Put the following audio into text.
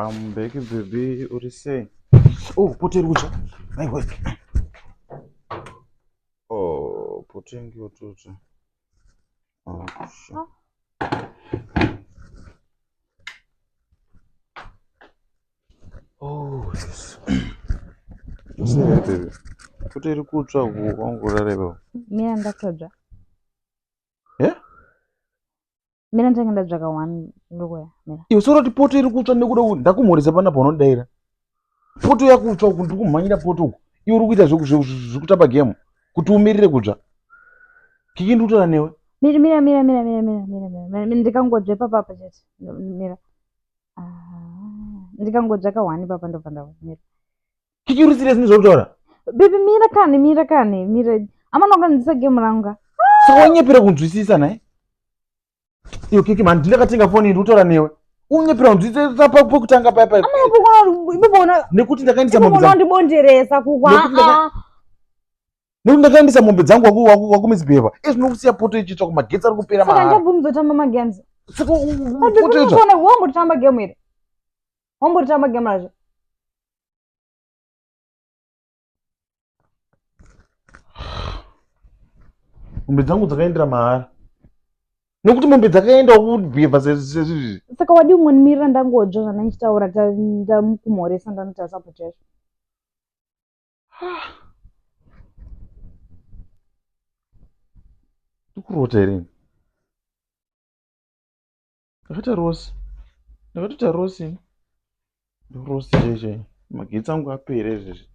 I'm back baby, uri sei? Oh, poto iri kutsva. Aiwa. Oh, poto yangu yototsva. Oh, shit. Oh, yes. Sei baby? Poto iri kutsva wangu urareva. Mira ndatodzva. Yeah? Mira ndenge ndadzvaka one ndokuya mira. Iwe soro kuti poto iri kutsva nekuda kuti ndakumhoresa panapa unodaira. Poto yakutsva uku ndiri kumhanyira poto uku. Iwe uri kuita zvekutamba game kuti umirire kutsva. Kiki ndiri kutaura newe. Mira mira mira mira mira mira mira mira mira ndikangodzva ipapa apa chete. Mira. Ah, ndikangodzva ka one ipapa ndobva ndava mira. Kiki uri serious nezvauri kutaura? Baby mira kani mira kani mira. Amana unganzisa game rangu ka. Saka wanyepera kunzwisisa naye? Iyo Kiki man ndakatenga foni ndiri kutaura newe. Unyepera kunzwisisa pekutanga paya paya. Amana Nekuti ndakaendesa mombe dzangu. Unondibonderesa kukwa. Nekuti ndakaendesa mombe dzangu waku waku waku misbehave. Izvi ndinokusiya poto ichitsva kumagetsi ari kupera Saka mahara. ndichabvumidza kutamba magames. Saka poto itsva. Wambotamba game here? Wambotamba game racho? Mombe dzangu dzakaendera mahara. Nekuti mombe dzakaenda kubhevha sezvizvi. Saka wadii kungondimirira ndangodzva zvandandichitaura ndamukumhoresa ndanoita support yacho. Ndikurota here ini? Ndakaita rosi. Ndakatoita rosi ini. Rosi chaiyo chaiyo. Magetsi angu apera izvezvi.